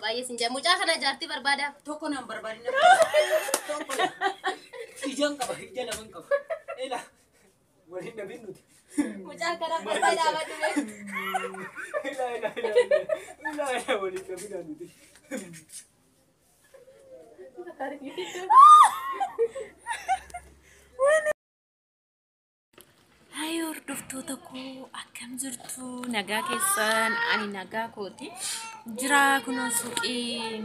Baay'ee sin jaa. Mucaa kana jaartii barbaadaaf. Tokko naan barbaadina. Tokko ijaan qaba, ija laman qaba. Ila waliin dhabin nuti. Mucaa kana barbaadaa badhume. Ila ila ila ila ila waliin dhabina nuti. Hayi hordoftoota koo, akkam jirtu? Nagaa keessan? Ani nagaa kooti. Jira kunoo suuqii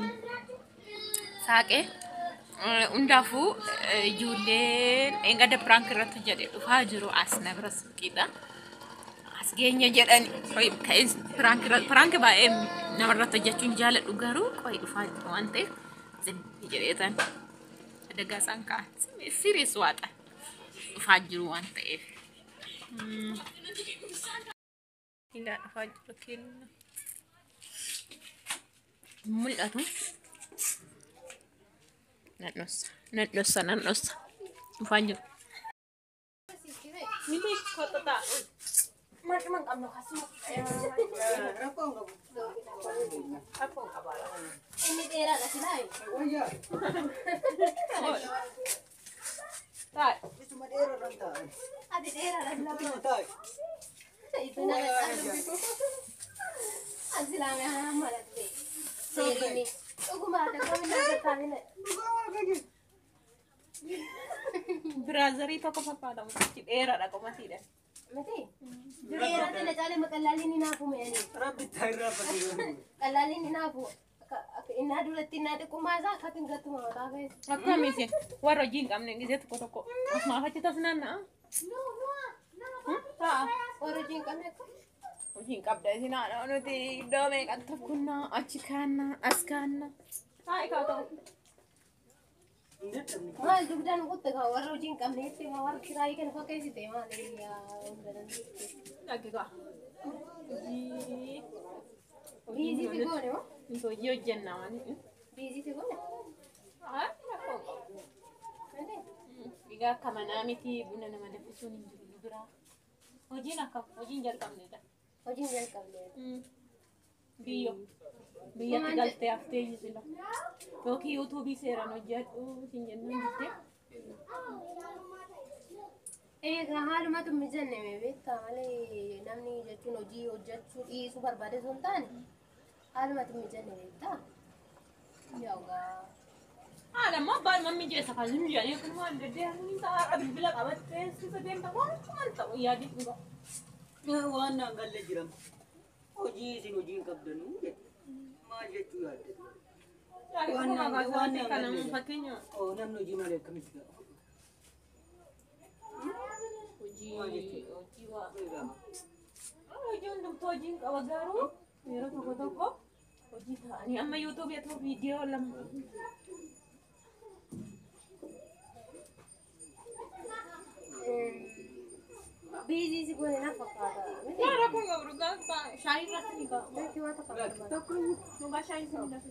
saaqee. Hundaafuu ijoolleen eegada prank irratti jedhe dhufaa jiru, as na bira suuqiidha. As geenya jedhani prank baay'ee namarratti hojjechuun jaaladhu, garuu qo'i dhufaa jiru waan ta'eef zimmi jedheetan adagaa isaan kaa'an serious waaxa dhufaa jiru waan ta'eef. Ilaa dhufaa jiru kenna. Mul'atu. Nan dhossa, nan dhossa, nan dhossa. Dhufaa jiru. Miti kotota. Mar'uma hin qabnu kasuma. Rakkoon qabu. Rakkoon qaba. Inni dheeraadha silaa. Wayyaa. Taa'e. Isuma dheeraa irra taa'e. Ati dheeraadha silaa. Isuma taa'e. Itu nama callu. Ati silaa mee malatti. Dheerinni. Dhuguma ati akkamiin agartaamina. Dhugaa waaqa jiru. Biraazarii tokko fakkaata, mucichi dheeraadha qomatiidha. Miti. Dheerate na caalee maqallaalli ni naafu me'anii. Rabbi itti irraa fatee. Qallaalli ni naafu. Innaa duratti innaa xiqqummaa isaa akkatiin gattuma mataa keessa. Akkamiiti warra hojii hin qabne gisee tokko tokko asumaaf achi tas naanna'a. Ta'a. Warra hojii hin qabne akka. Hojii hin qabda isin haadha, nuti iddoo meeqatti tokkunnaa achi kaannaa as kaannaa. Taa'e kaa ta'u. Maal dugdaan kutte kaa warra hojii hin qabne itti warra kiraayii kan fakkeessite maal yaa hunda dandeettii. Dhagge kaa. Hojii. Busy si goone moo? Nuti hojii hojjennaa waan. Busy si goone? Rakkoo qabu. Egaa akka manaa miti, buna nama danfisuun hin jiru nu biraa. Hojiin akka hojiin jalqabnedha. Hojiin jalqabne. Biyyo. Biyyatti galtee haftee sila. Yookiin yuutuubii seeraan hojjedhu siin jennaan jettee. Egaa haalumatu mijanne beektaa malee, namni jechuun hojii hojjechuu dhiisuu barbaade osoo hin taane haalumatu mijanne beektaa. Yoogaa. Haala ammoo abbaan mammi jeessa kan hin jedhanii kun waan deddeebiin ta'a, bilbila qabattee sisa deemta, waan waan ta'u yaadii dhugaa. Waan naan galle jiram. Hojii isin hojii hin qabdanuu jedhe. Maal jechuu yaadde? Waan naan Kana galle. Fakkeenya Oo, namni hojii malee akkamitti ga'a? Hojii Maal jechuudha? Hojii waa. Hojii hundumtuu hojiin qaba, garuu yeroo tokko tokko hojii ta'anii amma yuutuubii ta'u viidiyoo lama. Busy si goone na fakkaata. Miti. Yaa rakkoon qabu, dhugaa shaayii irratti ni kaa'u. Miti waan tokko hin barbaadu. Tokko Dhugaa shaayii sun lafa.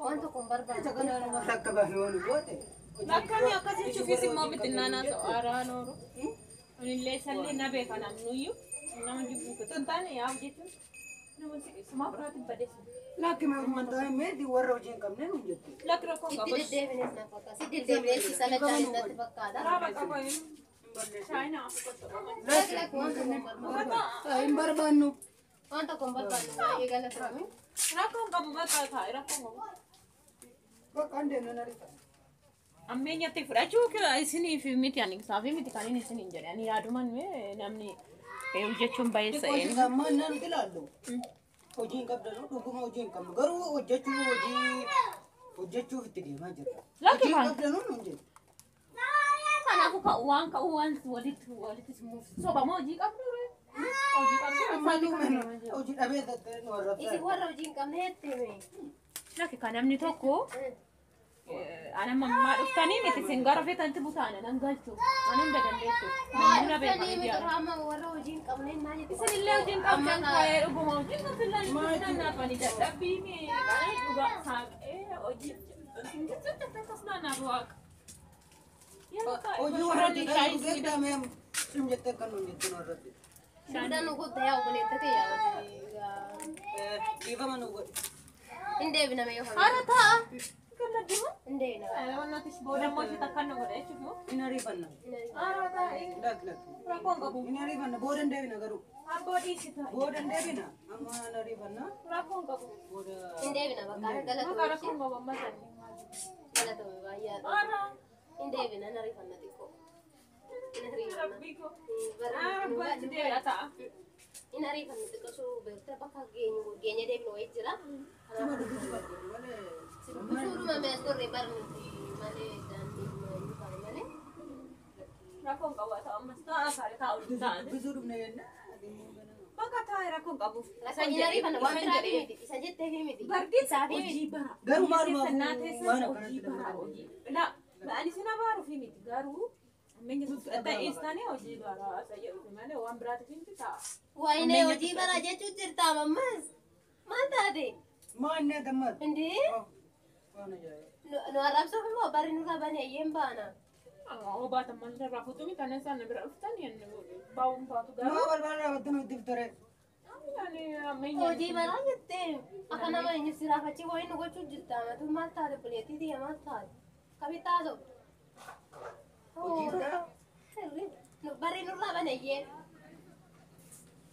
Waan tokko hin barbaadu. Isa kana nama takka baanu waan goote. Akkami akkas jechuufis immoo bittinnaanaa ta'u aaraa nooru. Anillee sallee na beeka, namnuyyuu nama jibbuu hin taane yaa jechuun nama siqisumaa biraatti badeessu. Lakki mee meeti warra hojii hin qabne nuun jette. Lakki rakkoon Itti qabu. deddeebiines na fakkaata. Si deddeebiines si salachaa natti fakkaata. Raaba qaba shaayii nama qofa. Lakki lakki, waan tokko hin barbaadu. Hin barbaannu. Waan tokko hin barbaadu, baay'ee galatoomi. Rakkoon qabu, bakka taa'e rakkoon qabu. Bakka hin deemne na rifa. Ammeenyatti fudhachuu isiniif miti, ani isaaf miti kan inni isiniin jedhe, ani yaaduman namni hojjechuun baay'ee Hojii ammaa nuti ilaallu. Hojii hin qabdanu, dhuguma hojii hin qabnu, garuu hojjechuu hojii hojjechuuf itti deemaa jirra. Lakki Hojii hin kaan. qabdanu nuun jette. Kanaafuu ka'u waan ka'u waan walitti walitti sobamoo hojii qabdu hojii qabdu. Amma hojii dhabee tattee nu Isin arrabsaa. warra hojii hin qabne jettee. Lakki kan namni tokko ana mammaa dhuftanii miti, isin gara feetanti butaana nan galchu, ani hunda dandeessu namni na beeka. Dhuftanii miti. Miidiyaa. Amma warra hojii hin qabne naa jette. Isin illee hojii hin qabdan kaa'ee dhuguma hojii kan fillan naannafani dadhabbii mee dhugaa saaqee hojii akkas naannaaf waaqa. Hojii warra hojii dhabuu beektaa mee sim jettee kan nuun jette nu arrabse. Dugdaan nu goota yaa obboleetta ta'e yaa. Dhiifama nu godhe. Hin deebina mee yoo Haara taa'a. Gammaddu. Hin deebina. Wannooti booda immoo ishee takkaan nu godha jechuudha. Hin ariifanna. Haara taa'e. Lak lak. Rakkoon qabu. Hin ariifanna. Booda hin deebina garuu. Abboo dhiisi taa'e. Booda hin deebina. Amma hin ariifanna. Rakkoon qabu. Booda. Hin deebina bakka Maqaa galatoomi. rakkoon qabu amma sanii. Galatoomi baay'ee. Haara. Hin deebina hin ariifanna xiqqoo. Hin ariifanna. Rabbii koo. Haara achi deebi'a ta'a. Hin ariifanna xiqqoo suu beektaa bakka geenyu geenye deebinu wayii jira. Suma dubbisuu qabdu malee. Suuruma mee as gorree barnuti malee daandii malee malee. Rakkoon qabu haa ta'u ammas ta'a taa'e taa'u taa'e. Dubbisuu dhufne jennaan. Bakka taa'e rakkoon qabu. Hin ariifanna waan biraa miti. Isa jettee fi miti. Bargee Isaa fi miti. hojii bara. Garuu maalumaaf Sannaa teessan waan hojii akkanatti bara dabalatan. hojii. La ani sin abaaruuf miti garuu ammayya ta'ees hojii bara isa jedhuuf malee waan biraatiif miti ta'a. Wayinee hojii bara jechuun jirta ammas. Maal taate? Maal dammaadha? Indee? Waan ajaa'iba. Nu arrabsuuf immoo barri nurra bane eeyyeen baana. Obaatan maal irraa fuutuu miti anan isaan bira dhuftan baa'uun baatu garuu. Maa balbala dhaabbattee nutti fitaree. Ani ammayya. Hojii baraa jettee akka nama eenyu siraafachii wayii nu gochuu jirta amatu maal taate buleetii tiyya maal taate? Kamitti haasoftu? Hojii baraa? Barri nurra bane eeyyeen.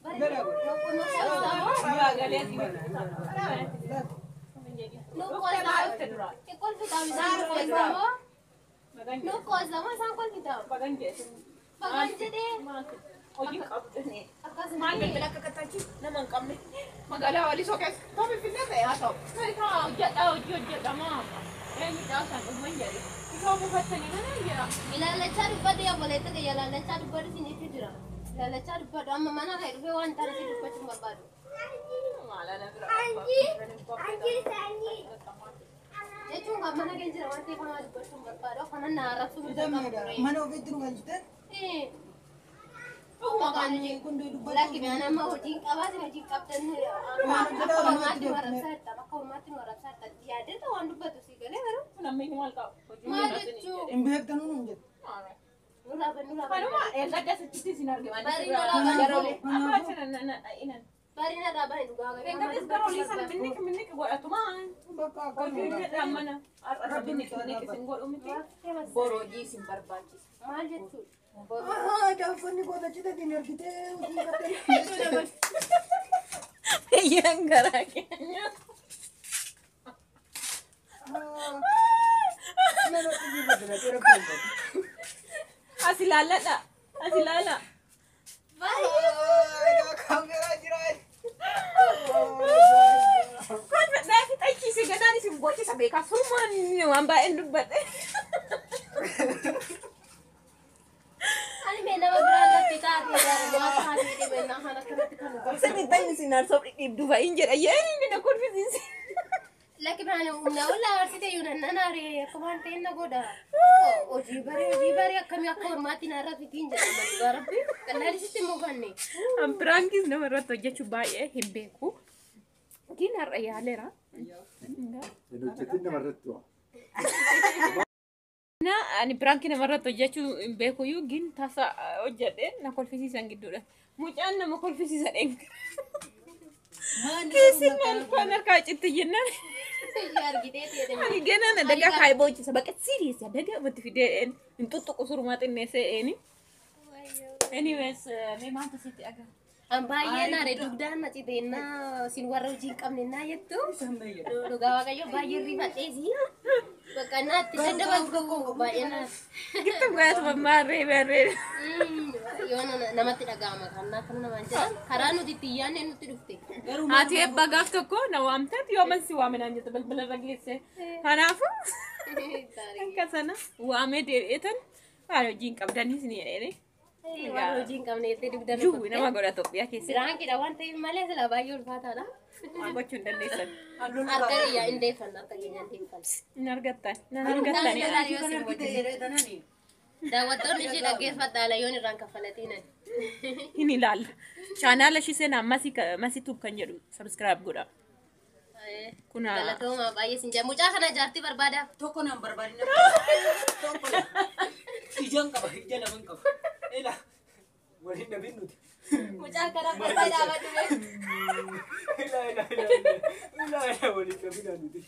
Barri Gara nu qoosaamoo? Nu qoosaamoo? Kolfitaam isaan nu qoosaamoo? Nu qoosaamoo isaan kolfitaam? Bagan jedhe. Bagan jedhee Hojii qabdu. akkasuma. Maal bilbila akka kattachi nama hin qabne magaalaa walisoo keessa too finfinnee ta'e haa ta'u. Kaa hojjedhaa hojii hojjedhamaa eenyu caasaan dhuman jedhe. Isoo buufattanii mana jira. Ilaalachaa dubbadhu yaa boleetta kiyya ilaalachaa dubbadhu sin jechuu jira. Ilaalachaa dubbadhu amma mana kee dhufee waan taane si dubbachuu hin barbaadu. Jechuun kan mana kee jira waan ta'eef kanuma dubbachuu hin barbaadu. Akkana na arrabsuu hin Dammeedha. qabu. Mana ofiitti nu galchite. Maqaan Kun dubbachuu. Lakki mi'aan amma hojii hin qabaatin hojii hin qabdan akka ormaatti nu arrabsaa jirta akka ormaatti nu arrabsaa jirta yaaddeerta waan dubbatu si galee garuu Namni maal qabu? maal jechuu Hin beektanuu nuun jedhe. nurraa ban nurraa ban Kanuma erga asitti isin arge waan Bari nurraa ban Amma achi na inan. bari narraa bani dhugaa Engadis gara olii sana minnik minnik godhatu maa. Bakka Hojii akkanuma. hojjedhaa mana. Har'a minnik minnik isin godhu miti. Boru hojii isin barbaachisa. Maal jechuudha? Ahaa, uffanni goota citatiin ergitee hojii qabdee. Biyyaan garaa keenya. Nama hojii qabdee rakkoo hin qabu. As ilaalladha. As ilaala. Kaameraa jira. Kun fedhaa xachiise ganaan isin boocisa beekaa surmaan waan baay'een dubbadhe. Ani mee nama biraan lafti taate maal taate dhibee naa kan akkanatti kan nu Isin hin ta'in isin arsoof dhidhiibdu fa'iin jedha. Yeen inni na kolfisiise. Lakki biraan humna ol arsite yoo nan aaree akka waan ta'e na godha. Hojii baree akkamii akka ormaatti na arrabsitiin jedhama dhugaa rabbi. Qallaalisitti hin mufanne. An piraankiis nama irratti hojjechuu baay'ee hin beeku. Gin har'a yaaleera. Hin hojjetin namarratti waa. Na ani piraankii namarratti hojjechuu hin beekuyyuu gin tasa hojjedhe na kolfisiisan gidduudha. Mucaan nama kolfisiisa dhenga. Keessi maal harkaa citti jennaan. Argitee ta'e Ani ganaan adagaa kaayee boochisa baqa serious adagaa ofitti fidee hin tuttuqu surumaa xinneessee eeni. Anyways, mee maaltu sitti agarra? An baay'ee naare dugdaan na cite naa sin warra hojii hin qabne naa jettu. Dhugaa waaqayyo baay'ee rifadheesi. Bakka naatti daddabaltu baay'ee naatti. Gittu gaatuma maarree maarree. Yoo namatti dhaga'ama kan naa kana namaan jedhan karaa nuti itti yaadne nutti dhufte. Haati eebbaa gaaf tokko na waamteet yoo man si waame naan jette balbala irra geesse. Kanaafuu akka sana waamee deebi'eetan waan hojii hin qabdanis ni jedhee. Waan hojii hin qabne jettee dugda Juwi nama godha Itoophiyaa keessatti. Biraankiidha waan ta'eef malee sila baay'ee ulfaataadha. Waan gochuu hin dandeessan. Harka kiyya hin deeffanna harka keenya hin deeffanna. Hin argattan. Nan argattan. Daawwattoonni ishee dhaggeeffadhaa layyoon irraan kaffalatiin ani. Hin ilaalla. Chaanaala ishii seenaa masii tuub kan jedhu subscribe godha. Kuna Galatooma baay'ee sin jaa mucaa kana jaartii barbaadaaf. Tokko naan barbaadina. Tokko ijaan qaba, ija laman qaba. Ela waliin dhabin nuti. Mucaa kana qofa dhaabadhu bee. Ilaa ilaa ilaa ilaa ilaa waliin qabinaa nuti.